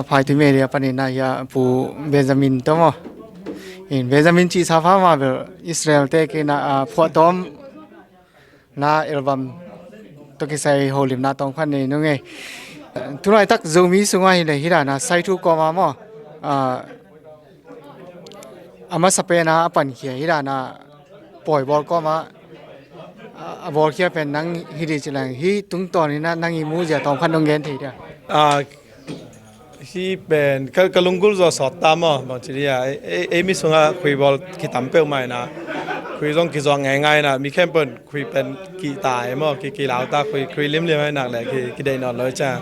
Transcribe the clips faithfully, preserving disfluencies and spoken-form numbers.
Phaitui media panin ah hia Pu Benjamin tawh maw? In Benjamin cih sa pha mah bel Israel te kei na, ah, phuahtawm na album tawh kisai holimna tawm khat nei nung ei. Tulaitak Zomi sungah hi le hi dana sai thu kawma maw? Ah, a masa pena a pankhia hi dana pawi bawl kawma a, a bawlkhia pen nang hi di ci leng hi tungtawn ina nang i muzia tawm khat nong gen thei dia. Ah, hi pen ka, ka lunggulh zaw sawt ta maw, bang ci dia, ei, ei, ei mi sungah khui bawl kitam peuhmah ina, khui zong kizuak ngaingai ina, mi khempeuh khui pen kihta ei maw, ki, kilau ta, khui, khui limlim ai nak le ki, kideih nawn lo ei cia.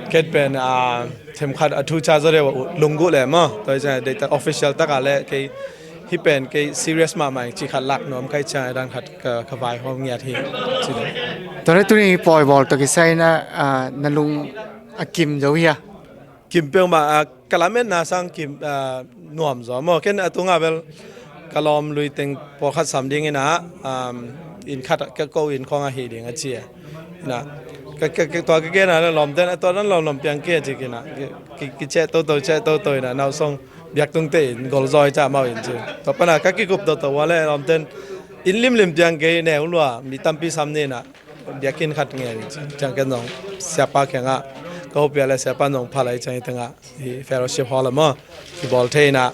Ken pen, ah, themkhat a thu ca zaw deuh a lunggulh le maw, tua ei cia, deihtak official takah le kei, hi pen kei serious mahmah ing cih khat lak nuam kai cia, dan khat ka, ka vaihawm ngiat hi, ci deuh. Tua le tuni pawi bawl tawh kisai na, ah, na lung a kim zo hia? Kim peuhmah, ah, ka lametna sang kim, ah, nuam zaw maw. Ken a tungah bel ka lawm lui teng pawlkhat sam ding ina, um, inn khat ka ko inn khawng ahi ding a ci a. Ina, ka, ka, ka, tua ka gen a lawmten a tua dan lawmlawm piang kei a ci kina. Ki, ki, ki ceh toto, ceh toto ina, nausong biaktung te in gol zaw ei cia mau in ci. Tua pana ka kikup toto ua le lawmten inn limlim piang kei neu lua, mi tampi sam ni ina. Biakinn khat ngen ciang ken zong siapa kiangah ka hopia le siapa zong phalai ciang hi tengah hi fellowship hall ah maw kibawl thei ina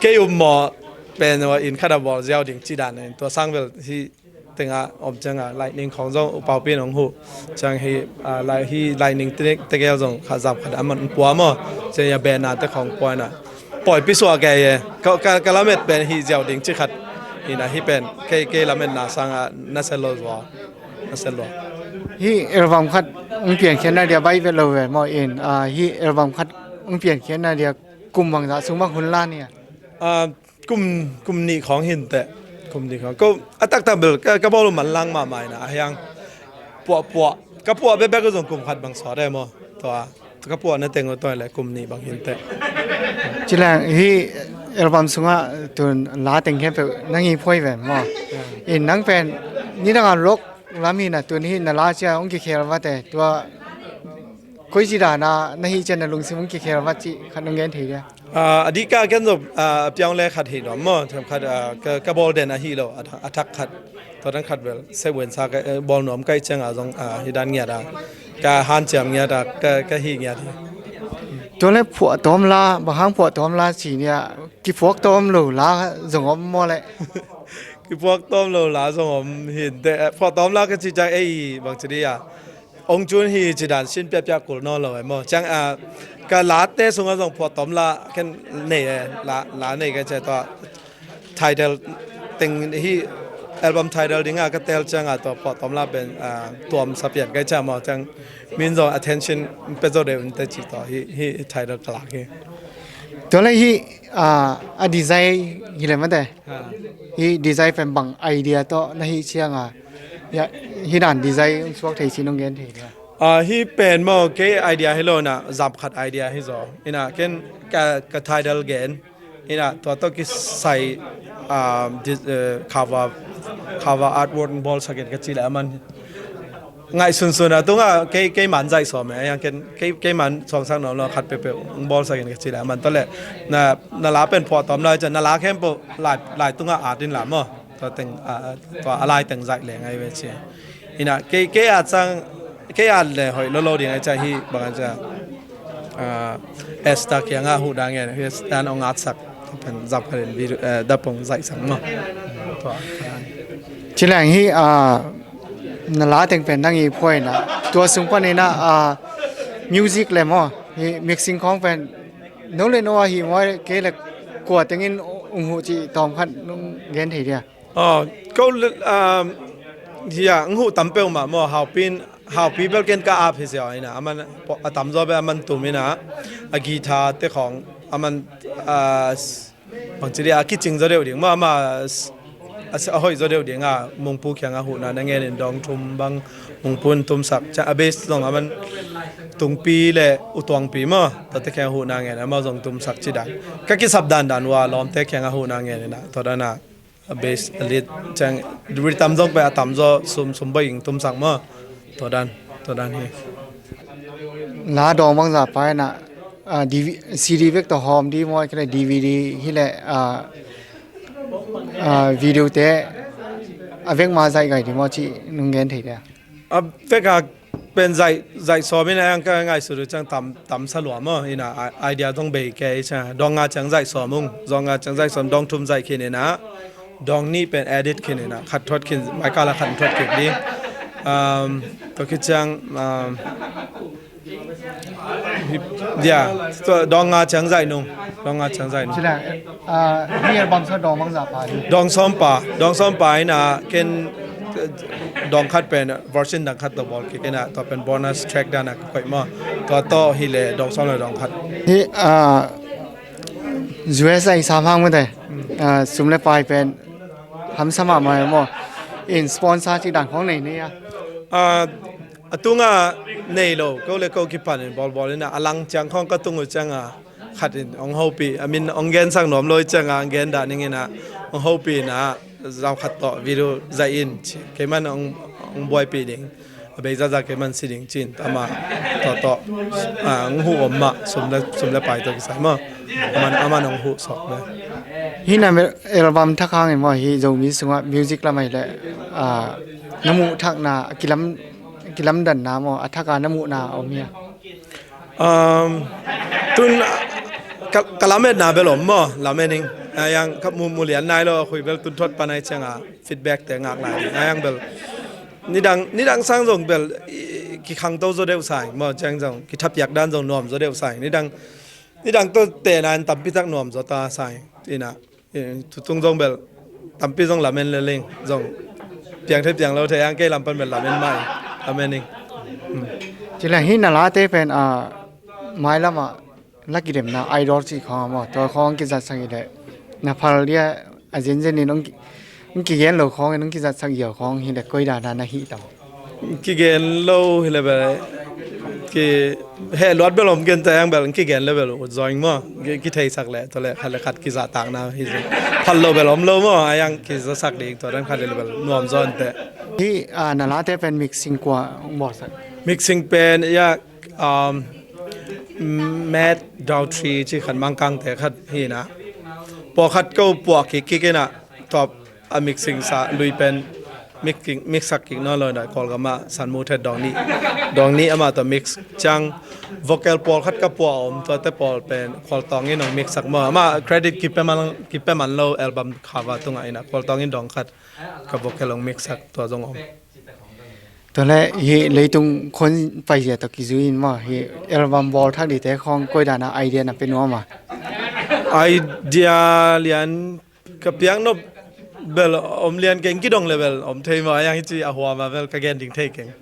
kei um maw pen inn khat a bawl ziau ding ci dan in tua sang bel hi tengah om ciangah lightning khawng zong upaupi in hong huh ciang hi, ah, lai-, hi lightning te-, tegel zong khat zam khat a man pua maw ciang a bena te khawng pua ina pawipi suah kei e ka, ka, ka lamet pen hi ziau ding ci khat ina hi pen kei, kei lametna sangah na sel lo zua. A sel lua. Hi album khat hong piankhiatna dia baih vet lo ve maw in, ah, hi album khat hong piankhiatna dia kum bangzah sung bang hun la nia? Ah, kum, kum nih khawng hinteh. Kum nih khawng. Ko a taktak bel ka, ka bawl uh manlang mahmah ina a hiang. Puahpuah. Ka puah bekbek uh zong kum khat bang sawt e maw. Tua. Ka puahna teng uh tua le kum nih bang hinteh. Ci leng hi album sungah tun la teng khempeuh nang hi phuai ve maw? In nang pen nidangah rock lam hi na tun hi na la cia hong kikhel vate tua koi ci dana na hi cia na lungsim hong kikhel vat cih khat nong gen thei dia? Ah, a dika ken zop, ah, a piang le khat hi nuam maw? Khat, ah, ka, ka bawl den ahi lo, a, a thak khat. Tua dan khat bel sequence a ka, eh, bawl nuam kai ciangah zong, ah, hi dan ngiat a ka hanciam ngiat a ka, ka hi ngiat hi. Tua le phuahtawm la, bang hang phuahtawm la ci nia, kiphuaktawm lo la zong om maw le? Kiphuaktawm lo la zong om hinteh, eh, phuahtawm la ka ci ciang ei bang ci dia. Ong cun hi ci dan sin piakpiak kul nawn lo eh maw. Ciang, ah, ka late sungah zong phuahtawm la ken nei eh, la, la nei ka ci tua. Title teng hi album title dingah ka tel ciangah tua phuahtawm la pen, ah, tuam sa pian kai cia maw ciang min zong attention pe zo deuh in te ci tua hi, hi title ka lak hi. Tua le hi, ah, a design hi le mate. Ah. Hi design pen bang idea tawh na hi ciangah ya, hi dan design suak thei ci nong gen thei dia? Ah, hi pen maw kei idea hi lo na zam khat idea hi zaw. Ina ken ka, ka title gen. Ina tua tawh kisai, ah, dis-, eh, cover, cover artwork bawl sakin ka ci le a man. Ngaih sunsun a tungah kei, kei man zaih sawm e, a yang ken, kei, kei man suangsak nawn lo khat peuhpeuh bawl sakin ka ci le a man. Tua le na, na la pen phuahtawm lai cian, na la khempeuh lai, lai tungah art in la maw. Tua teng, ah, tua a lai teng zaih le ngai ve ci. Ina kei, kei at sang, kei at le hoih lo lo ding ai cia hi bang ai cia. Ah, Esther kiangah huh dang ngen, Esther an ong atsak pen zap khalin video, eh, dapong zaihsak maw. Tua. Ci leng hi, ah, na la teng pen nang i phuai na. Tua sung panin ah, ah, music le maw, hi mixing khawng pen no le no a hi maw kei le kua tengin ung huh ci tawm khat nong gen thei dia? Ah, ko le, ah, hia, ng huh tam peuhmah maw, haupi in, haupi bel ken ka ap hi ziau ina, a man, a tamzaw bel a man tum ina, a guitar te khawng, a man, ah, s-, bang ci dia, a kicing zaw deuh ding maw, a ma, s-, a, a hoih zaw deuh ding a, mungpu kiang a huhna, na ngen in dawng thum bang, mungpu in tumsak, cia a bass zong a man, tungpi le utuangpi maw, tua te kiang a huhna ngen, a ma zong tumsak ci dan. Ka kisap dandan ua, lawmte kiang a huhna ngen ina, tua dan a, a bass, a lead ciang, rhythm zong pen a tamzaw sum, sum bai ing tumsak maw. Tua dan, tua dan hi. La dawng bangza pai na Ah, D V, C D vek tawh hawm di maw, kile D V D hi le, ah, ah, video te a vek ma zaih gai di maw ci nung gen thei dia. A vek a pen zaih, zaih sawm in a yang ka ngaihsut uh ciang tam, tam sa lua maw, ina idea zong bei kei ciang dawng nga ciang zaih sawm ung, dawng nga ciang zaih sawm, dawng thum zaih khin ina, dawng nih pen edit khin ina, khat thuat khin, mai kala khat thuat khin di. Um, tua khit ciang, um, ya, tua dawng nga ciang zaih nung, dawng nga ciang zaih nung. Cila, ah, hi album sa dawng bang za pa hi. Dawng sawm pa, dawng sawm pa ina ken, eh, dawng khat pen version dang khat tawh bawl kik ina, tua pen bonus track dan a ka koih maw. Tua tawh hi le dawng sawm le dawng khat. Hi, ah, U S A i sam hang mate. Ah, sum le pai pen hamsa mahmah maw. In sponsor ci dan khong nei nei a. Ah, a tunga nei lo, ko le ko kipan in bawlbawl ina, a lang ciang khong ka tung uh cianga khat in ong hopih, a min ong gensak nuam lo i cianga ong gen dah ning ina, ong hopih ina, zau khat tawh video zaih in ci, keiman ong, ong buaipih ding, a bei zaza keiman si ding cin, ama tawh tawh, ah, ong huh om mah, sum le, sum le pai tawh kisai maw, aman, aman ong huh sawk le. Hi na album thak hangin maw, hi Zomi sungah music lamai le, ah, na muh thakna, a kilam, kilamdanna maw, a thaka na muhna a om hia? Um, tun ka, ka lametna bel om maw, lamet ning. A yang ka mu, mu lian nai lo, a khui bel tun thuat panai cianga feedback te ngak lai. A yang bel nidang, nidang sang zong bel, i, kikhangto zaw deuh sai maw, ciang zong kithapiak dan zong nuam zaw deuh sai. Nidang, nidang to tena in tampi tak nuam zaw ta sai. Ina, eh, tutung zong bel tampi zong lamen le ling zong piang thei piang lo thei ang kei lam pan bel lamen mai, lamen ing. Hmm. Cila hi na late pen, ah, mailam ah la kidemna Idol ci khong maw, tua khong kizatsak i le na phal dia a zenzen in ong ki, ong kigen lo khong in ong kizatsak i khong hi le koi dana na hi tam? Kigen lo hi le bel, ki he luat bel om gen ta yang bel, kigen le bel ut zawing maw, ki, kitheisak le, tua le khat le khat kizahtakna hi zing. Phal lo bel om lo maw, a yang kizasak ding, tua dan khat le bel nuam zaw ante. Hi, ah, na late pen mixing kua ong bawlsak? Mixing pen, ya, um, Matt Daughtry ci khat Mangkang te khat hi na. Pawlkhat ko puak kik kik ina, tua a mixing sa lui pen mix kik, mix sak kik nawn lo ina, Kawlgam ah Sanmu Thet Dawng Nih, Dawng Nih ama tawh mix ciang vocal pawlkhat ka pua om, tuate pawl pen Khualtawng in ong mix sak maw. Ama credit kipia man, kipia man lo, album cover tungah ina Khualtawng in dawng khat ka vocal ong mix sak, tua zong om. Tua le hi leitung khon paizia tawh kizui in maw, hi album bawl thak dite khong koi dana idea na pe nuam a? Idea lian ka piak nop bel om lian keng, kidong le bel om thei maw, a yang hi ci a huam a bel ka gen ding thei keng.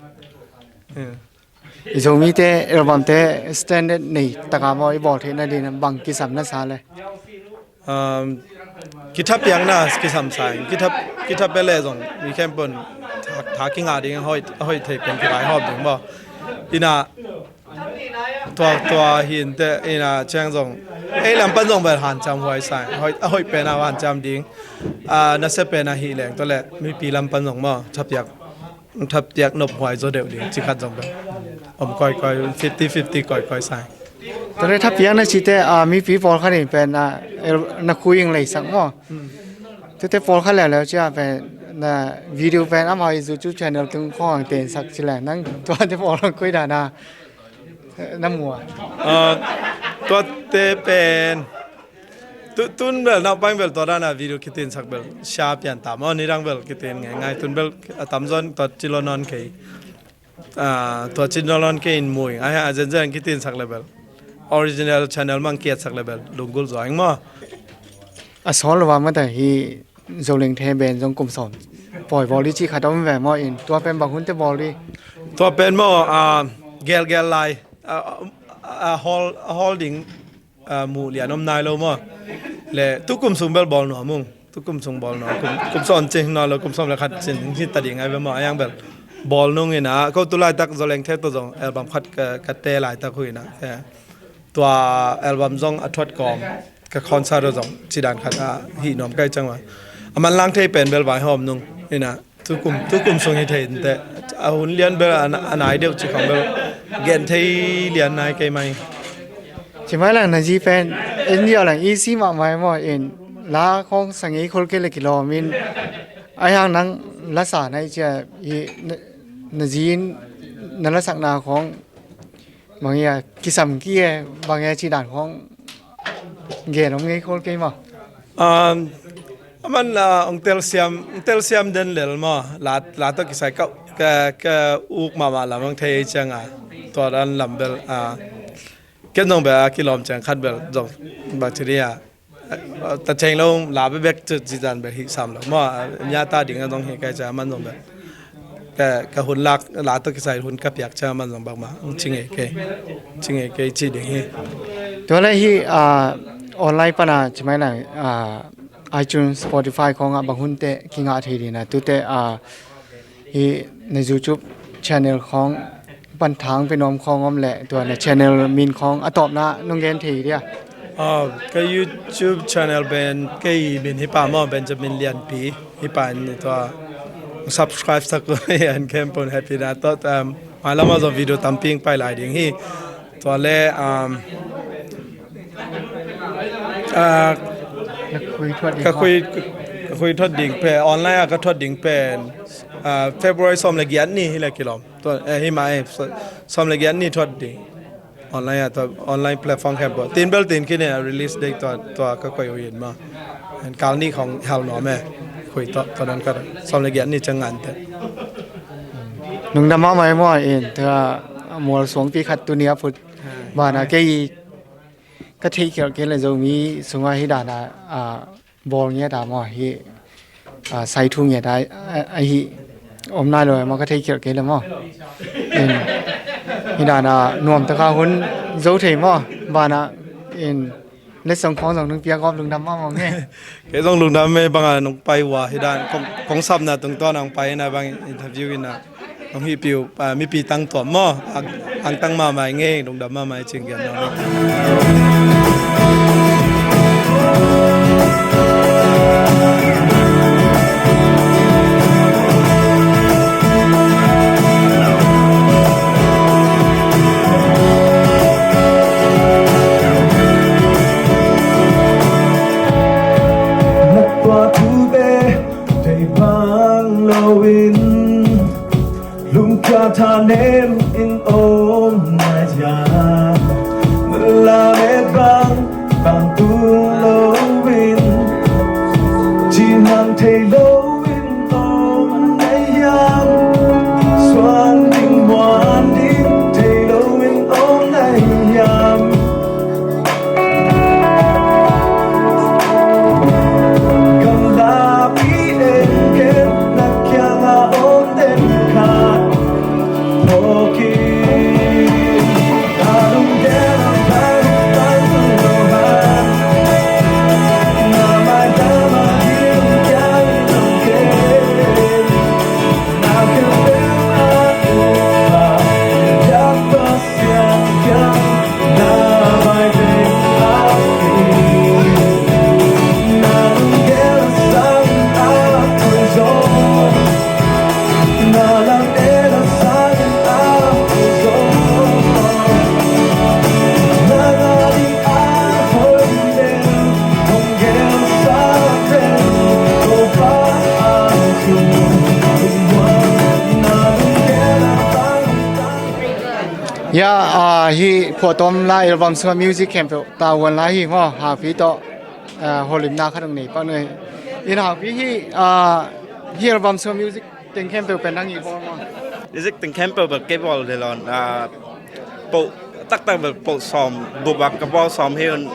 Hmm. I Zomite album te standard nei taka maw i bawl theihna ding bang kisam na sa le? Um, kithapiakna kisam sa ing, kitha, kitha pe le zong mi khempeuh in tha, tha kingah ding, a hoih, a hoih thei pen kivaihawm ding maw. Ina tua, tua hi inte, ina ciang zong ei lam pan zong bel hanciam huai sa ing, a hoih, a hoih pen a hanciam ding, ah, nasia pen a hi leng tua le mipi lam pan zong maw thapiak, thapiak nop huai zaw deuh ding ci khat zong bel om kawikawi, fifty fifty kawikawi sa ing. Tua le thapiak na cite, ah, mipi pawlkhat in pen, ah, el, na khui ing leisak maw. Hmm. Tuate pawlkhat leuleu cia pen na video pen amau i YouTube channel tung khawng tensak ci le nang tuate pawlkhat koi dana na mu a? Ah, tuate pen tu, tun bel naupang bel tua dana video kitinsak bel sia pian ta maw, nidang bel kitin ngeingai, tun bel a tamzaw in tua ci lo nawn kei. Ah, tua ci nawn lo kei in mu ing, a hia a zenzen kitinsak le bel, original channel mang kiatsak le bel lunggulh zaw ing maw. A sawl lo va mate hi Zoleng The Band zong kum sawm pawi bawl di ci khat om ve maw in, tua pen bang hunte bawl di? Tua pen maw, ah, gelgel lai, ah, ah, hawl, hawl ding, ah, muh lian om nai lo maw. Le tukum sung bel bawl nuam ung, tukum sung bawl nuam, kum, kum sawm cin nawn lo, kum sawm le khat cin hi ta ding ai ve maw, a yang bel bawl nung ina, ko tu laitak Zoleng The tawh zong album khat ka, ka te laitak hu ina, eh, tua album zong a thuat kawm ka concert zong ci dan khat a hi nuam kai ciang va. A manlang thei pen bel vaihawm nung ina, tukum, tukum sung hi thei inte. A hun lian bel a, a nai deuh ci khong bel gen thei lian nai kei mai. Ci mai lang na zi pen, en diau lang i si mahmah maw in, la khawng sa ngei khol kei le kilawm in, ai hang nang la sa nai cia i na, na zi in na la sakna khawng bang ia kisam ki e, bang ia ci dan khawng gen om ngei khol kei maw. Um, aman, ah, ong telsiam, ong telsiam den lel maw, la, la tawh kisai ka, ka, ka uk mahmah lam ong thei ciang a, tua dan lam bel, ah, ken zong bel a kilawm ciang khat bel zong bang ci dia, ah, ta cheng lo la bebek ci, ci dan bel hi sam lo maw, ah, nya ta ding a zong hi kai ciang aman zong bel. Ka, ka hun lak, la tawh kisai hun ka piak ciang aman zong bangmah ci ngei kei, ci ngei kei ci ding hi. Tua le hi, ah, online pana ci mai lang, ah, iTunes, Spotify khawngah bang hunte kingah thei dina tute, ah, hi na YouTube channel khawng pan thang pe nuam khawng om le tua na channel min khawng a tawpna nong gen thei dia. Ah, ka YouTube channel pen kei min hi pa maw, Benjamin Lianpi hi pa in tua subscribe sak ko an kem pon happy na tot, um, mai lama zo video tampi pai lai ding hi. Tua le, um, ah, ka khui thuat ding ka khui, ka khui thuat ding pen online a ka thuat ding pen, ah, February sawm le giat ni hi le kilawm. Tua, eh, hi ma, eh, so, sawm le giat ni thuat ding. Online ah, tua online platform khempeuh tin bel tin khin in a release date tua, tua ka koih uh in maw. En kal ni khong hal nuam e. Khui tua, tua dan ka sawm le giat ni ciang ngan te. Lungdam mahmah e maw in, tua mual suangpi khat tuni a phut. Bana kei ka theih khialh kei le Zomi sunga hi dana, ah, bawl ngiat a maw hi, ah, sai thu ngiat a, a, ahi om nai lo maw ka theih khialh kei le maw. In, hi dana nuam taka hun zo thei maw. Bana in letsong khawng zong nung piak gawp lungdam maw maw nge. Kei zong lungdam e banga nung pai ua hi dan kong, kong sapna tungtawn a nung pai ina bang interview ina. Nong hih piu, ah, mipi tang tuam maw, ang, ang tang mahmah ngei, lungdam mahmah cing giam nong. Tua tute, tei bang lo in. Lungkia thanem in om na ya. Mala me bang bang tu lo in. Ci nang thei lo in om na ya. Suan ding muan ding thei lo in om na ya. Ya, ah, hi phuahtawm la album sunga music khempeuh tavuan la hi maw, Hakpi tawh, ah, holimna khat hong nei pak nuai. In Hakpi hi, ah, hi album sunga music teng khempeuh pen nang i bawl maw? Music teng khempeuh bel kei bawl le lawn, ah, poh taktak bel poh sawm, bup a ka bawl sawm hi un.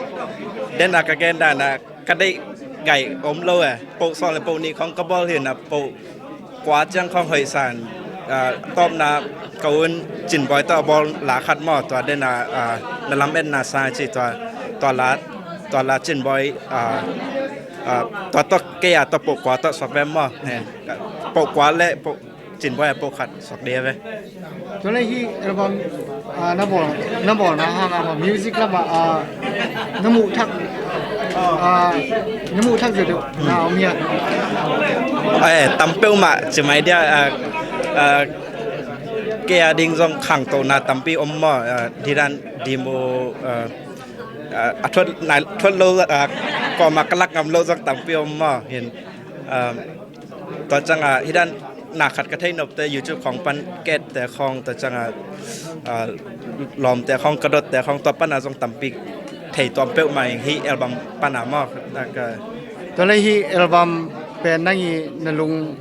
Den a ka gen dan a ka deih gai om lo e. Poh sawm le poh nih khong ka bawl hi na poh kua ciang khong hoih san, ah, tawpna ka un Cinbawi tawh a bawl la khat maw, tua den a, ah, na lam etna sa ci tua, tua la, tua la Cinbawi, ah, ah, tua tawh kei a tua poh kua tawh suak vem maw. Eh, poh kua le poh Cinbawi a poh khat suak dia ve. Tua le hi album, ah, na bawl, na bawlna hang a music lam ah, ah, na muh thak, ah, na muh thak deuhdeuh na om hia? Eh, tam peuhmah ci mai dia, ah, ah, kei a ding zong khangtona tampi om maw, ah, didan dimo, ah, Ah, a thuat nai, thuat lo, ah, kawma ka lak ngam lo zong tampi om maw. Hin, ah, tua ciang, ah, hih dan na khat ka thei nopte YouTube khawng pan kette khawng, tua ciang, ah, ah, lawmte khawng, ka dotte khawng, tua pan a zong tampi thei tuam peuhmah ing hih album pan a maw. Tua leh hih album pen nang i na lung,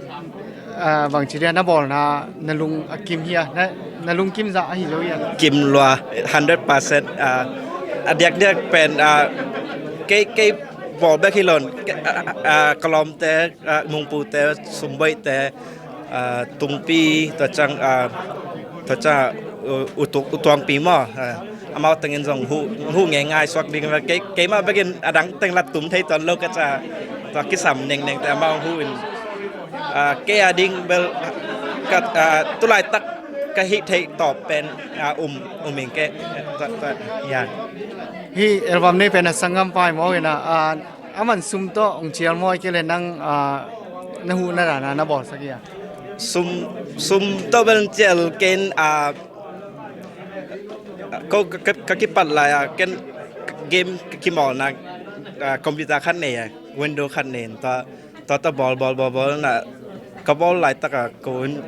ah, bangci dia na bawlna na lung a kim hi a, na, na lungkim zah ahi zo hi a? Kim lua, hundred percent. Ah, a diakdiak pen, ah, kei, kei bawl bek hi lo in, ah, ah, ah, ka lawmte, ah, Mungpute, Sumboihte, ah, Tungpi, tua ciang, ah, tua ciang, uh, utuk, utuangpi maw, ah, amau tengin zong huh, huh ngeingai suak ding ve. Kei, keimah bekin a dang teng la tum thei tuan lo ka ci a, tua kisam nengnengte amau huh in, ah, kei a ding bel ka, ah, tulaitak ka hih theih tawp pen, ah, um, um ing kei. Tua, tua, ya. Hih album nei pen a sanggam pai maw ina, ah, a man sum tawh ong cial maw, ahih kei leh nang, ah, na huhna dan a na bawlsak hi a? Sum, sum tawh bel cial kei in, ah, ko ka, ka, ka kipat lai a, ken game ka kimawlna, ah, computer khat nei a, Windows khat nei in, tua, tua, tua bawl, bawl, bawl, bawl na, ka bawl laitak a ko in,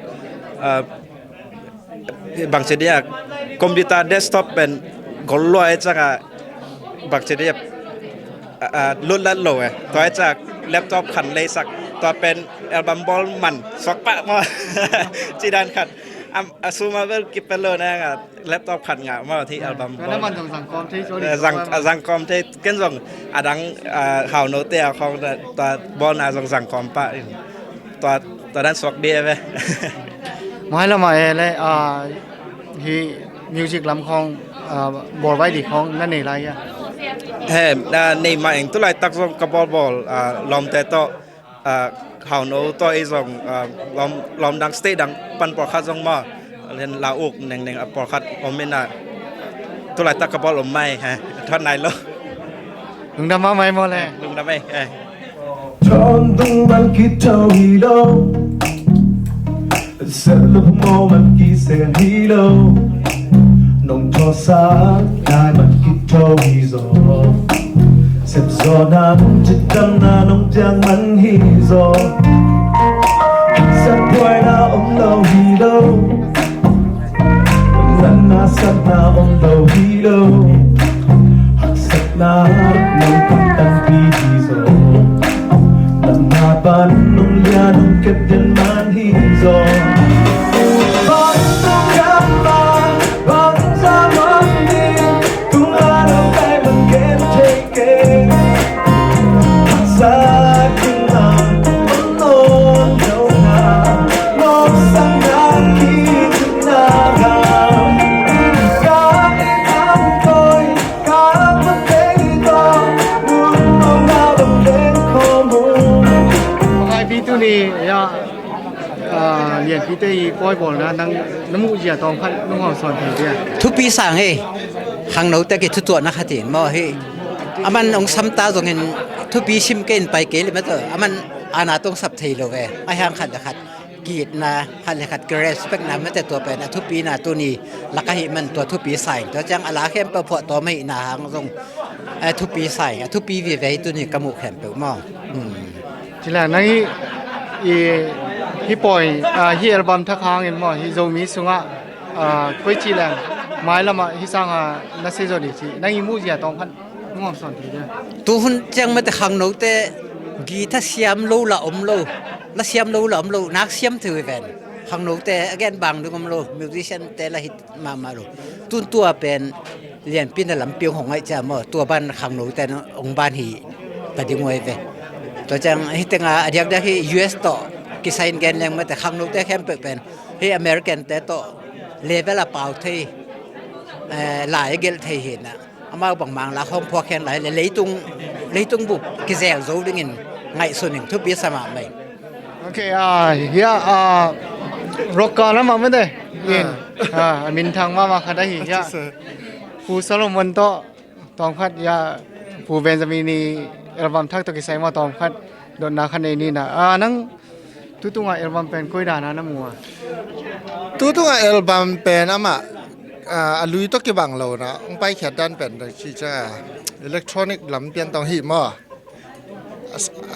ah, bangci dia, computer desktop pen gol lua e ciang a, bangci dia, ah, ah, lutlat lo e. Tua e ciang laptop khat leisak, tua pen album bawl man suak pah maw. Ci dan khat. Am, a sum a bel kipia lo na, ah, laptop khat ngah maw, hih album bawl. Tua na man zong zang kawm thei, sorry, eh, zang, zang kawm thei, ken zong a dang, ah, Hau Note a khawng tua, tua bawlna zong zang kawm pah in. Tua, tua dan suak dih e ve. Mai lam ah e leh, ah, hih music lam khawng, ah, bawl vai ding khawng na nei lai hia? He, ah, nei mah ing, tulaitak zong ka bawlbawl, ah, lawmte tawh, ah, Hau No tawh ei zong, ah, lawm, lawm dang state dang pan pawlkhat zong maw, len la uk nengneng a pawlkhat om in a, tulaitak ka bawl om mai, he, thuat nai lo. Lungdam mahmah ei maw le. Lungdam ei, eh. Thawn dung man kitho hi lo, sel lo mo man kisel hi lo, nong thawsak nai man kitho hi zaw. Sep zaw nan cit dang na nong ciang man hi zaw. Sep buai na om lo hi lo. Natna sakna om lo hi lo. Haksatna nong pang tampi hi zaw. Natna pan nong lia nong kep den man hi zaw. Bang nong gam ma, bang za man ni, tung a nong kai man kem thei. Lianpite i pawi bawlna nang na muh zia tawm khat nong hawm sawn thei dia? Thupi sang hi. Khangnote kithutuahna khat in maw hi. Aman hong samta zongin thupi sim kei in pai kei le mate, aman ana tong sap thei lo ve. A hiang khat le khat ki-itna, khat le khat ki-respectna mate, tua pen a thupina tuni lak ahih man tua thupi sa ing. Tua ciang a la khempeuh phuahtawm ahihna hang zong, eh, thupi sa ing. A thupi vive hi tuni ka muh khempeuh maw. Hmm. Ci leng nang hih, i, hih pawi, ah, hih album thak hangin maw, hih Zomi sungah, ah, koi ci leng mailamah hih sanga na sei zaw ding ci, nang i muh zia tawm khat nong hawm sawn thei dia? Tu hun ciang mate khangnote guitar siam lo la om lo, la siam lo la om lo, nak siam thei uh hi ven. Khangnote a gen bang ding om lo, musician te la hit mahmah lo. Tun tua pen lianpina lampi hong hong ngaih cia maw, tua ban khangnote hong ban hi ta ding uh hi ve. Tua ciang hih tenga a diakdiak hih U S tawh kisai in gen leng mate, khangnote khempeuh pen hih American te tawh level a pau thei, eh, lai a gelh thei hi na. Amau bangmang la khawng phuak hen lai le leitung, leitung bup kizel zo dingin ngaihsun in thupi sa mahmah ing. Ok, ah, hia, ah, rock ka na mah mate. In, ah, a minthang mahmah khat ahi hia. Pu Solomon tawh tawm khat hia, Pu Benjamin i album thak tawh kisai maw tawm khat dotna khat nei ni na. Ah, nang tutunga album pen koi dana na mu a? Tutunga album pen amah a, a lui tawh kibang lo na hong paikhiat dan pen tawh ci ciang a, electronic lam pian tawh hi maw.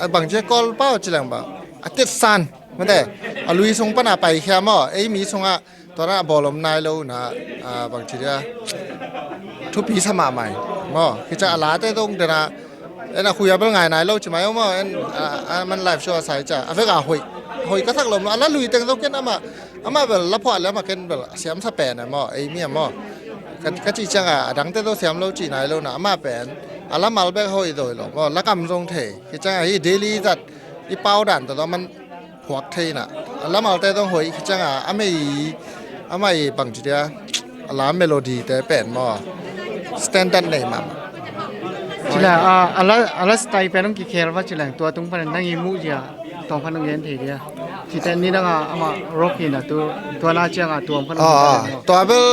A bang ci a Kawl pau ci leng bang a tetsan mate, a lui sung pan a paikhia maw, ei mi sungah tua na a bawl om nai lo na, a, bang ci dia, thupi sa mahmah maw. Hi ciang a late zong dena en a khuya bel ngai nai lo ci mai maw. En a, a man live show a sai ca a vek a hoih, hoih ka sak lo maw. A la lui teng zong ken amah, amah bel la phuah le amah ken bel a siamsa pen a maw, ei mi a maw. Ka, ka ci ciang a, a dangte zong siam lo ci nai lo na, amah pen a la mal bek hoih zoi lo maw, la kam zong thei. Hi ciang a hi daily zat i pau dan tawh zong man phuak thei na. A la malte zong hoih hi ciang a, a mei, a mei bang ci dia, a la melody te pen maw, standard nei mah. Ci la, a, a la, a la style pen hong kikhel va ci leng, tua tung pan nang i muh zia tawng pan hong gen thei dia. Ci te ni dang a, amah rock hi na tu, tua na ciang a tuam pan hong gen maw. Tua bel,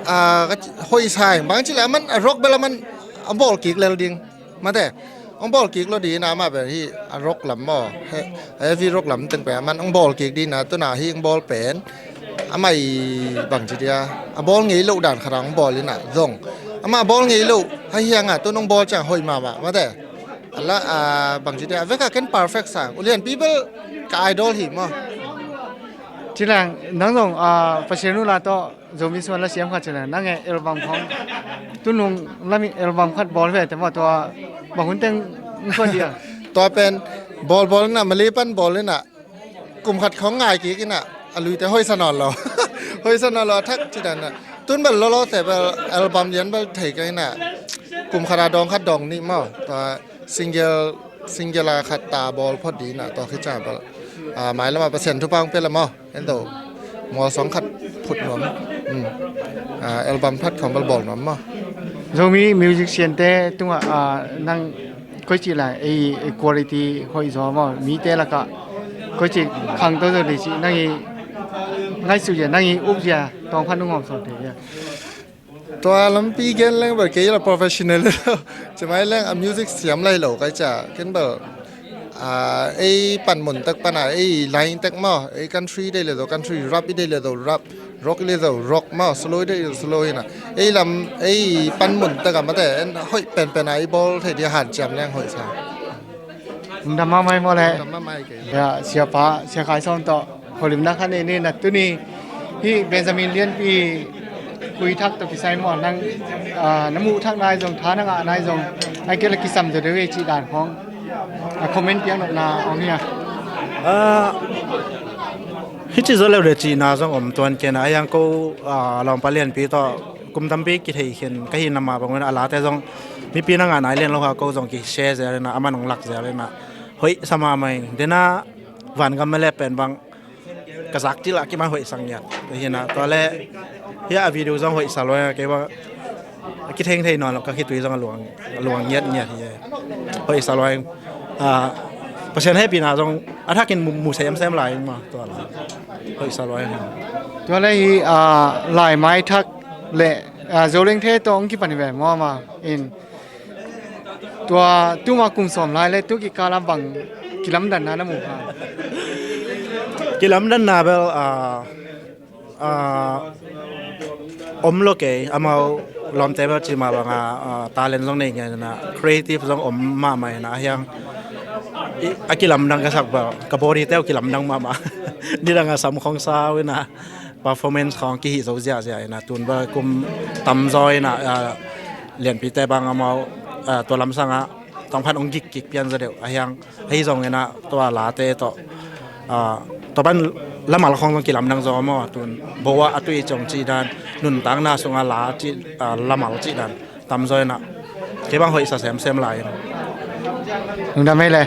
a, ka ci, hoih sa ing bang ci la, a man a rock bel a man a bawl kik lel ding. Mate, hong bawl kik lo di na, amah pen hi a rock lam maw, he, heavy rock lam teng pen amah hong bawl kik di na, tu na hi hong bawl pen amah i bang ci dia, a bawl ngei lo dan khat a hong bawl in a zong, amah bawl ngei lo, hei hiang a tu hong bawl ciang hoih mahmah, mate. A la, a, bang ci dia, a vek a ken perfect sang, U Lianpi bel ka idol hi maw. Ci leng, nang zong, a, Pasian uh la tawh Zomi suan la siam khat ci leng, nang e album khong, tu nung lam i album khat bawl ve te maw, tua bang hun teng suan dia. Tua pen bawl bawl in a, Malay pan bawl in a, kum khat khong ngai kik in a, a lui te hoih sa nawn lo. Hoih sa nawn lo, a thak ci dan a. Tun bel lolo te bel album lian bel thei ka in a, kum khat a dawng khat dawng nih maw. Tua single, single a khat ta bawl phot di na, tua khit ciang bel, a, mailam a Pasian thupha hong pia le maw, en do mual song khat phut nuam. A, album phat khong bel bawl nuam maw. Zomi musician te tungah, a, nang koi ci lai, ei, ei quality hoih zaw maw, mi te lakah koi ci khang to zaw di ci, nang i ngaihsut zia, nang i up zia, tawng phat nung hawm sawm thei zia. Tua lampi gen leng bel kei la professional lo. Ci mai leng a music siam lai lo kai ca ken bel, a, ei pan mun tek pan a, ei line tek maw, ei country dei le do country, rap i dei le do rap, rock i dei do rock maw, slow i dei le do slow hi na. Ei lam, ei pan mun tek a mate, en hoih penpen a i bawl thei di hanciam leng hoih sa. Dam mahmah maw le. Dam mahmah kei. Ya, siapa, Sia Khai Sawm tawh holimna khat nei ni na tuni. Hi Benjamin Lianpi khui thak tawh kisai maw nang, a, na muh thak nai zong, tha na ngah nai zong, ai kei la kisam zaw deuh e ci dan khong, a, comment piang nopna om hia? A, hi ci zaw leu de cihna zong om tuan kei na, a yang ko, a, lawmpa Lianpi tawh kum tampi kithei khin ka hi na mah bang un a late zong mipi na ngah nai lian lo ha, ko zong ki share zel in a, a man hong lak zel in a, hoih sa mahmah ing. Dena vangam mele pen bang ka zak til a kiman hoih sang ngiat. Hi na, tua le hi a video zong hoih sa lua kei bang a kitheng thei nawn lo, ka khitui zong a luang, a luang ngiat ngiat hi. Hoih sa lua ing. A, Pasian hehpihna zong a thakin mu, mu sem sem lai ing maw, tua la. Hoih sa lua ing. Tua le hi, a, lai mai thak le, a, Zoleng the tawh hong kipan hi ve maw ma in. Tua tuma kum sawm lai le tu kikal a bang kilamdanna na mu kha? Kilamdanna bel, a, a, om lo kei, amau lawmte bel ci mah bang a, a, talent zong nei ngiat na, creative zong om mahmah hi na, a hiang i, a kilamdang ka sak bel ka body teu kilamdang mahmah. Nidang a sam khong sau hi na, performance khong kihi zo ziahziah hi na, tun bel kum tamzaw hi na, a, Lianpite bang amau, a, tua lamsang a tawngphan hong gik kik pian zaw deuh a hiang. Ahi zongin ah tua late tawh, ah, tua pan lamal khong zong kilamdang zaw maw, tun bo ah a tui cong cih dan, nuntakna sungah la cih, ah, lamal cih dan tamzaw in ah kei bang hoihsa semsem lai in. Lungdam ei le.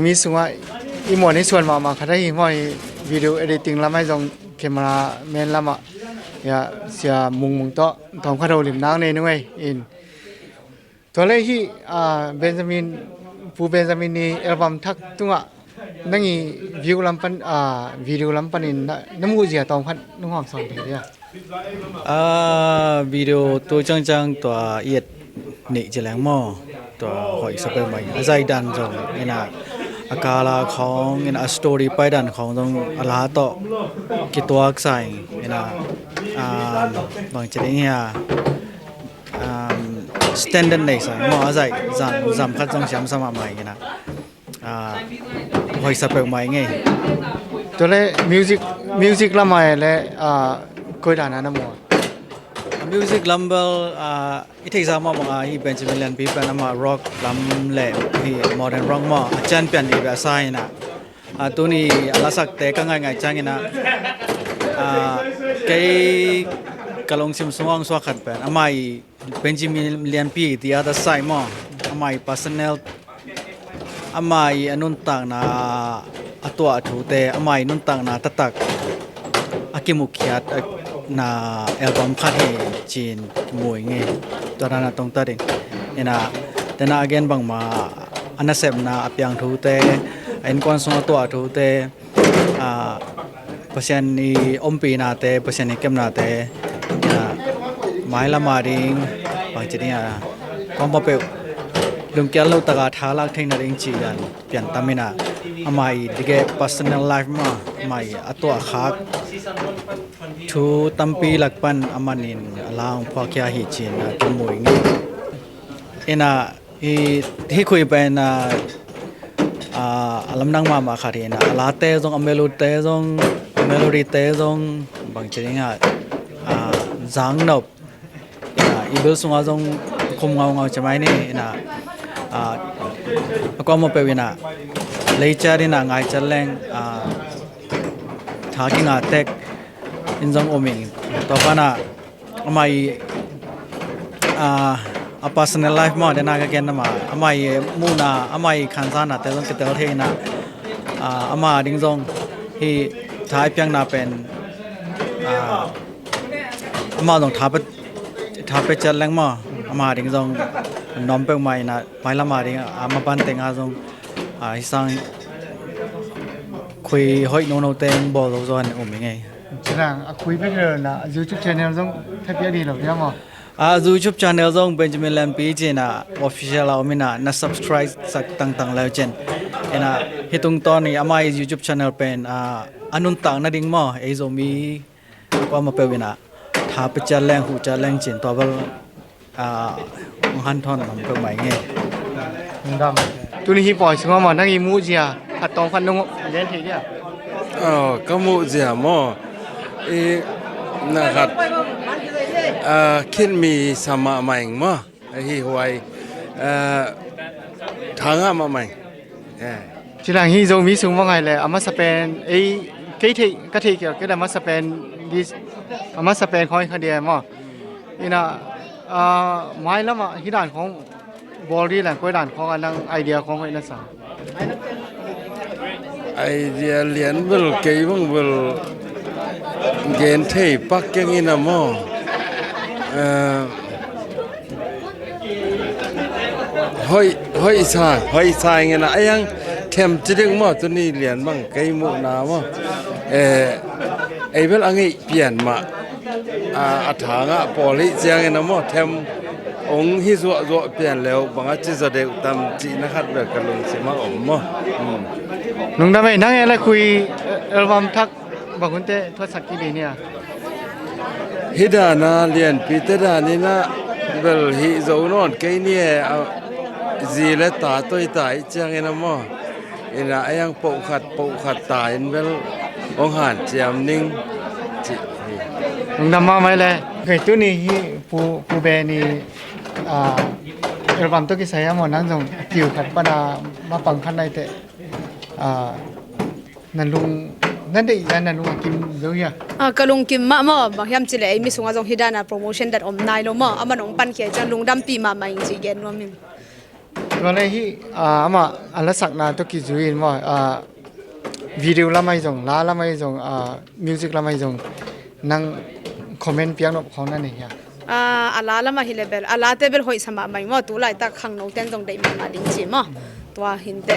Mi sungah i muan i suan mahmah khat ahi maw, i video editing lam ahi zong camera man lamah, ya, Sia Mung Mung tawh tawm khat holim nang nei nung ei in. Tua leh hih, ah, Benjamin, Pu Benjamin i album thak tungah nang i view lam pan, ah, video lam panin na, na muhzia tawm khat nung hawm sawn thei dia. Ah, video tu ciangciang tua i et nih ci leng maw, tua hoih sa peuhmah in, a zai dan zong ina, a kala khawng ina, a story pai dan khawng zong a la tawh kituak sa in ina, ah, bang ci ding hia, um, standard nei sa maw, a zai zam, zam khat zong siam sa mahmah ina, ah, hoih sa peuhmah ing ei. Tua leh music, music lamah leh, ah, koi dan a na mu a? Music lam bel, ah, i theihsa mahmah a, hi Benjamin Lianpi pen amah rock lam leh hi modern rock maw, a champion i bia sa ina. Ah, tuni a lasakte ka ngaingai ciang ina, ah, kei ka lungsim sungah hong suak khat pen amah i Benjamin Lianpi, The Other Side maw, amah i personal, amah i a nuntakna a tuah thute, amah i nuntakna taktak a kimukhiat na album khat hi ci-in mu ing ei. Tua dan a tungta ding ina, tena a gen bangmah a nasepna a piang thute, a innkuan sung a tuah thute, ah, Pasian i ompinate, Pasian i kepnate, ah, mailam a ding, bang ci ding a, kong peuh lungkial lo taka tha lak theihna ding ci dan pian tam ina, amah i dige personal life maw, amah i a tuah khak thu tampi lak pan a manin a la hong phuakkhia hi ci-in a kimu ing ei. Ina, Hi, hih khui pen, ah, ah, a lamdang mahmah khat hi ina, a late zong, a melodite zong, a melodite zong, bang ci ding a, ah, zang nop ina, i bil sungah zong khum ngaungau ci mai ni ina, ah, a kuamah peuh ina, lei ciat ina ngai ciat leng, ah, tha kinga tek in zong um ing. Tua pana amah i, ah, a personal life maw, dena ka gen amah, amah i muhna, amah i khansanate zong kitel thei ina, ah, amah ding zong hi tha i piakna pen, ah, amah zong tha pe, tha pe ciat leng maw, amah ding zong nuam peuhmah ina, mailam a ding a maban teng a zong, ah, hi sang khui hoih nono teng bawl zo zaw in um ing ei. Ci dang a khui bek lo na, YouTube channel zong thapiak dih lo dia maw? A YouTube channel zong Benjamin Lianpi ci ina official a om ina, na subscribe sak tangtang leu cin ina, hi tungtawn i amah i YouTube channel pen, ah, a nuntak nading maw, ei Zomi kuamah peuh ina tha pe ciat leng, huh ciat leng cin tua bel, ah, hong hanthawn nuam peuhmah ing ei. Lungdam. Tuni hih pawi sungah maw, nang i muhzia khat tawm khat nung gen thei dia? Oh, ka muhzia maw, i na khat, ah, khin mi sa mahmah ing maw, ahi huai, ah, tha ngah mahmah ing. Yeah. Ci dang hih Zomi sung va ngai leh a masa pen, ei, kei theih, ka theih kiak kei leh a masa pen, a masa pen khawng kha dia maw? Ina, ah, mailamah hih dan khawng bawl dih leng koi dan khawng a nang idea khawng hoih na sa? Idea lian bel kei bang bel gen thei pak keng ina maw. Ah, hoih, hoih sa, hoih sa ing ina, a yang them ci ding maw, tuni lian bang kei muhna maw. Eh, ei bel a ngeih pian mah, a, a tha ngah pawl hih ciang ina maw, them ong hi zuahzuah pian leu bang a ci zaw deuh tam cihna khat bel ka lungsim ah om maw. Hmm. Lungdam ei, nang ei la khui, eh, album thak bang hunte thuatsak kik dih nia? Hih dana Lianpite dan ina bel hih zo nawn kei ni e, a, zi le ta toi ta ih ciang ina maw. Ina a yang pohkhat pohkhat ta in bel hong hanciam ning cih hi. Lungdam mahmah le. Kei tuni hih Pu, Pu Ben i, ah, album tawh kisai a maw, nang zong kiu khat pana mapang khat naite, ah, na lung, na deih zia na lung a kim zo hia? Ah, ka lungkim mah maw, bang hiam cih leh ei mi sungah zong hih dana promotion dat om nai lo maw, aman hong pankhia ih ciang lungdampih mahmah ing cih gen nuam ing. Tua le hi, ah, amah a lasakna tawh kizui in maw, ah, video lam ahi zong, la lam ahi zong, ah, music lam ahi zong, nang comment piak nop khawng na nei hia? Ah, a la lam ahi le bel, a late bel hoih sa mahmah ing maw, tu laitak khangno ten zong deih mahmah ding ci maw. Tua hinte.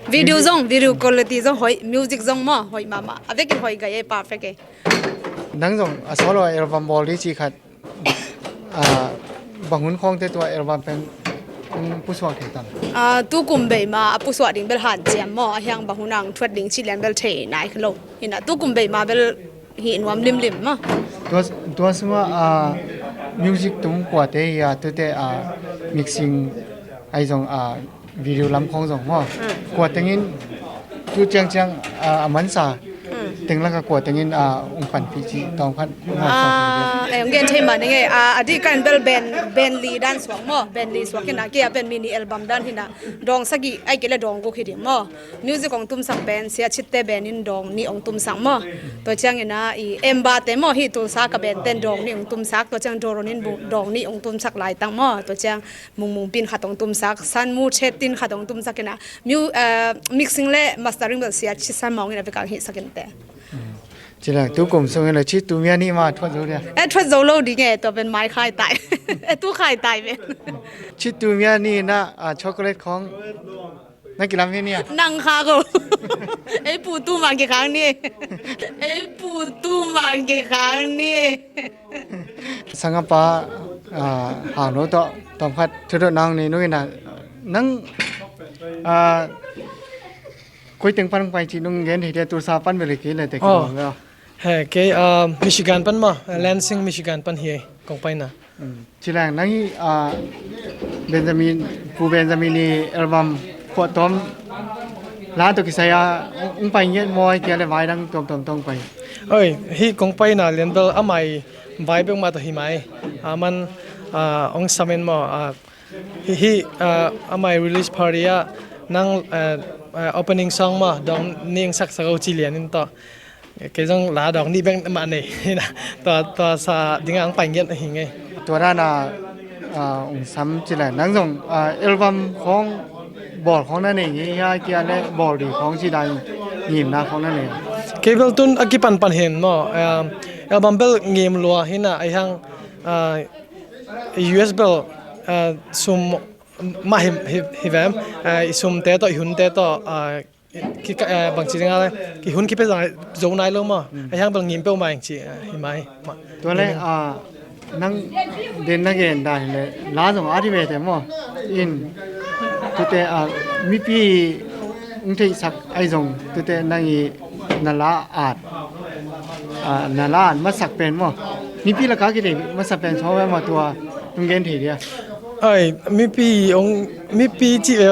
Video zong, video quality zong hoih, music zong maw, hoih mahmah. A vekin hoih gai e, perfect e. Nang zong a solo album bawl ding ci khat, ah, bang hun khawngte tua album pen hong pusuak thei tam? Ah, tu kum bei ma a pusuak ding bel hanciam maw, a hiang bang hun ang thuat ding ci lian bel thei nai kha lo. Hi na, tu kum bei ma bel hi nuam limlim maw. Tua, tua sungah, ah, music tum kuate hi a, tute, ah, mixing ahi zong, ah, video lam khawng zong maw. Mm. Kua tengin tu ciangciang, ah, a mansa, mm, teng laka kua tengin, ah, ung panpih ci tawm khat. Ah, eh, ung gen thei mah ning e, ah, a dih kan bel band, band li dan suak maw, band li suak hina, kia pen mini album dan hina, dawng sagih, ai kei le dawng guk hi ding maw. Music ong tumsak pen, Sia Chitte band in dawng nih ong tumsak maw. Tua ciangina, i Emba te maw, hi Tulsa ka band ten dawng nih ong tumsak, tua ciang Doron in bu-, dawng nih ong tumsak laitang maw. Tua ciang Mung Mung Pin khat ong tumsak, San Mu Chet in khat ong tumsak ina, mu-, eh, mixing le mastering bel Sia Chisan Mawng in a vekang hih sak inte. Ci le, tu kum sung in le Chitu Mia ni ma thuat zo dia. Eh, thuat zo lo ding e, tua pen mai khai tai. Eh, tu khai tai pen. Chitu Mia ni na, ah, chocolate khawng na kilam hi ni a? Nang kha ko. Ei pu tu ma kikhang ni. Ei pu tu ma kikhang ni. Sangapa, ah, hang lo tawh tawm khat thudot nang ni nung ina, nang, ah, koi teng pan pai ci nung gen thei dia, Tulsa pan bel hi kei le te. Oh. Kei, ah, he, kei, ah, Michigan pan maw, ah, Lansing, Michigan pan hi e, kong paina. Mm. Ci leng nang hi, ah, Benjamin, Pu Benjamin i album khuat tawm la tawh kisai a, ung pai ngiat maw, ai kia le vai dang tuamtuam tawh ung pai? Oi, hi kong paina lian bel a mai vai bek mah tawh hi mai. A man, ah, ong samen maw, ah, hi, hi, ah, a mai release party ah nang, ah, ah, opening song maw, dawng nih ong saksak o ci lian in tawh. Kei zong la dawng nih bek mah nei. Hi na, tua, tua sa ding ang pai ngiat ahi ngei. Tua dana, ah, ung sam ci le, nang zong, ah, album khawng bawl khawng na nei ngei hia, kia le bawl ding khawng ci dan ngimna khawng na nei? Kei bel tun a kipanpan hen maw, ah, album bel ngim lua hi na, ai hang, ah, U S bel, ah, sum mah hi, hi, hi vem, ah, i sumte tawh, i hunte tawh, ah, ki, ka, eh, bangci dinga le, ki hun kipia zong zo nai lo maw. Mm. A hiang bel ngim peuh mah ing ci, eh, hi mai. Tua le, ah, nang den na gen dan le, la zong a di ve te maw. In, tute, ah, mipi ung theihsak ai zong, tute nang i na la at, ah, na la at masak pen maw. Mipi laka kithei masak pen saw ve maw, tua ung gen thei dia. Ai, mipi ong, mipi ci ve,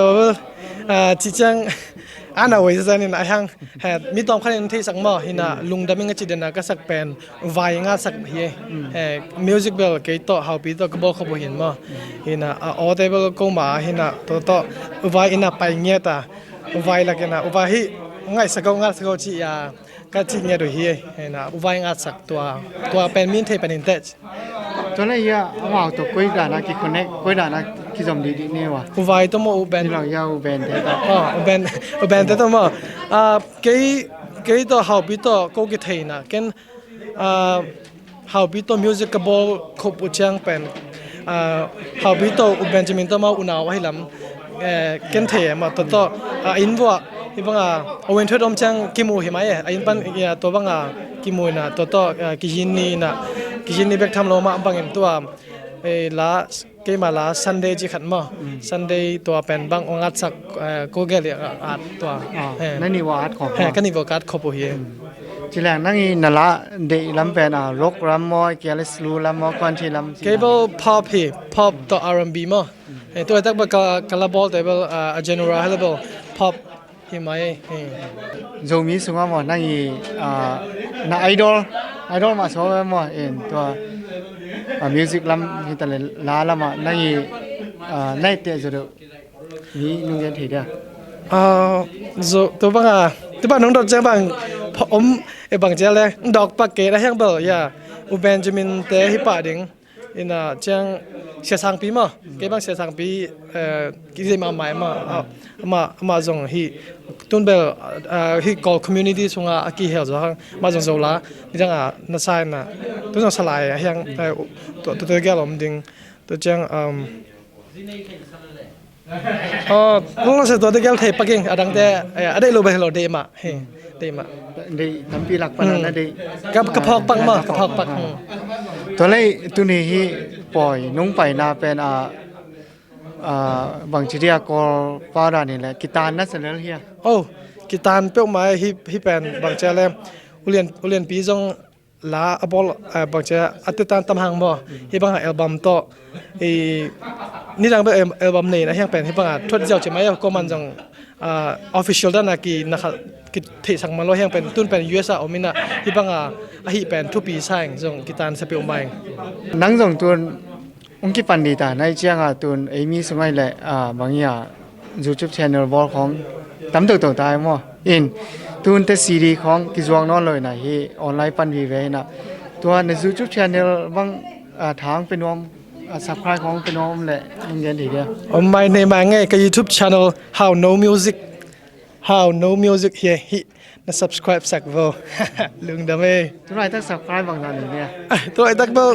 ah, ci ciang, ana oi zan in a hiang, he, mi tawm khan in theisak maw, hi na, lungdam ing a ci den a ka sak pen, vai nga sak hi e. Mm. He, music bel kei tawh, Haupi tawh, ka bawl khop uh hin maw. Hi na, a aw te bel ko ma, hi na, tawh tawh, vai in a pai ngiat a, vai lak in a, vai hi, ngaihsak o, ngaihsak o ci a, ka cih ngiat uh hi, hi na, vai ngatsak tua, tua pen min thei pen in teh. Tua le hia, amau tawh koi dana ki connect, koi dana kizom didi ne wa? U vai tawh maw, U Ben? Ni lo hia, U Ben te tawh. Oh, U Ben, U Ben te tawh maw. Ah, kei, kei tawh Haupi tawh ko kitheina ken, ah, Haupi tawh music ka bawl khop uh ciang pen, ah, Haupi tawh U Benjamin tawh maw, unau ahi lam, eh, ken thei e maw, tua tawh, ah, a inn vuah, hi banga, a wen thuat om ciang kimu hi mai e, a inn pan, eh, tua banga kimu ina, tua tawh, eh, kizin ni ina, kizin ni bek tham lo mah bangin tua, eh, la, keima la Sunday ci khat maw, mm, Sunday tua pen bang ong atsak, eh, ko gel i at tua. Ah, eh, na ni wa at khop. He, maw? Ka ni wa at khop uh hi. Mm. Ci leng nang i na la deih lam pen a, rock lam maw, kia le slow lam maw, country lam ci. Kei bel pop hi, pop tawh R and B maw. Mm. Eh, tua tak bel ka, ka la bawl te bel, ah, a genre hi le bel pop hi mai, eh. Zomi sungah maw, nang i, ah, na idol, idol mah saw maw, in tua, ah, music lam hi ta le la lamah, nang i, ah, na i teh zo deuh. Mi nung gen thei dia. Ah, zo, tu banga, tu bang nung dot ciang bang, pha-, om, e bang cia le, dok pak ke da hiang bel, ya. U Benjamin te hi pah ding. Ina ciang Sia Sangpi maw, kei bang Sia Sangpi, eh, ki zai mahmah maw, ah, amah, amah zong hi, tun bel, ah, hi Kawl community sungah a kihel zaw hang, amah zong Zo la, nidang a na sa ina, tun zong sa lai a hiang, eh, tua, tua, tua gel om ding, tua ciang, um, oh, kung la sa tua te gel thei paking, adang te, eh, a deih lo bel hi lo deih mah, hi, deih mah. Deih tampi lak pan a na deih. Ka, ka phawk pak mah, ka phawk pak. Hmm. Tua lei tuni hi pawi nung paina pen a, a, bangci dia Kawl pau dan hi le kitan na sa lel hia? Oh, kitan peuhmah hi, hi pen bangci le ulian, ulianpi zong la a bawl, eh, bangci a tetan tam hang maw. Hi banga album tawh, i, nidang bel al-, album nei na hiang pen hi banga thuat ziau ci mai a, ko man zong, ah, official dana ki na kha, ki theihsak man lo hiang pen tun pen U S a om ina hi banga ahi pen thupi sa ing zong kitan sa peuhmah ing. Nang zong tun hong kipan di ta, nai cianga tun ei mi sung ai le, ah, bang ia YouTube channel bawl khong tam toto ta ai maw. In tun te C D khong kizuak nawn lo ina hi online pan vive ina. Tua na YouTube channel bang, ah, thang pe nuam, ah, subscribe khong pe nuam le nung gen di dia. Om mai nei mai nge ka YouTube channel How No Music. How No Music hi hi na subscribe sak vo. Lungdam e. Tulaitak subscribe bang zan ni dia. Tulaitak bel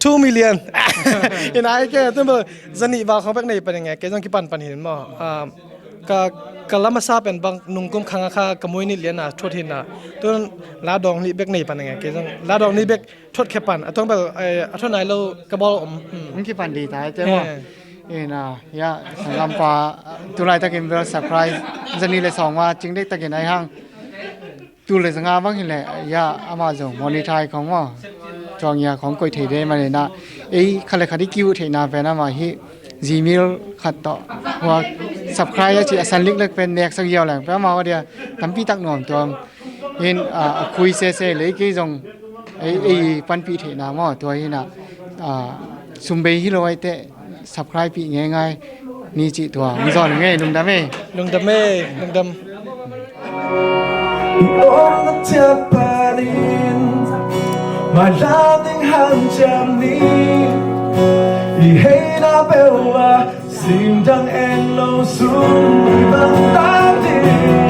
two million. Ina ai ke tun bel zanih val khong bek nei pan nge ke zong kipan pan hin maw. Ah, ka, ka lamasa pen bang nungkum khanga kha ka mui ni liana thuat hina. Tun la dong ni bek nei pan nge ke zong la dong ni bek thuat khe pan a tong bel, eh, a thuat nai lo ka bawl om. Hmm. Hong kipan di ta ai te maw. Eh. Ina, ya, sanggampa, tulaitakin bel subscribe zani le sawng ma cing dek takin ai hang. Tu le zanga bang hi le, ya, ama zong monetize khong maw. Tuang ya khong koih thei de man ina. Ei, khat le khat i kiu theihna pen ama hi Gmail khat tawh. Hua subscribe a ci a san lik lek pen nek sak yau leng pen ama hua dia tampi tak nuam tuam. In, ah, a khui sese lei kei zong ei, ei panpih theihna maw tua hi ina, ah, sum bei hi lo ai te subscribe pih ngeingai ni cih tua hong zawn ngei. Lungdam e. Lungdam e. Lungdam. I om na ciat panin mailam ding hanciam ni i heina peuh a singdang en lo sum i bang tan ding.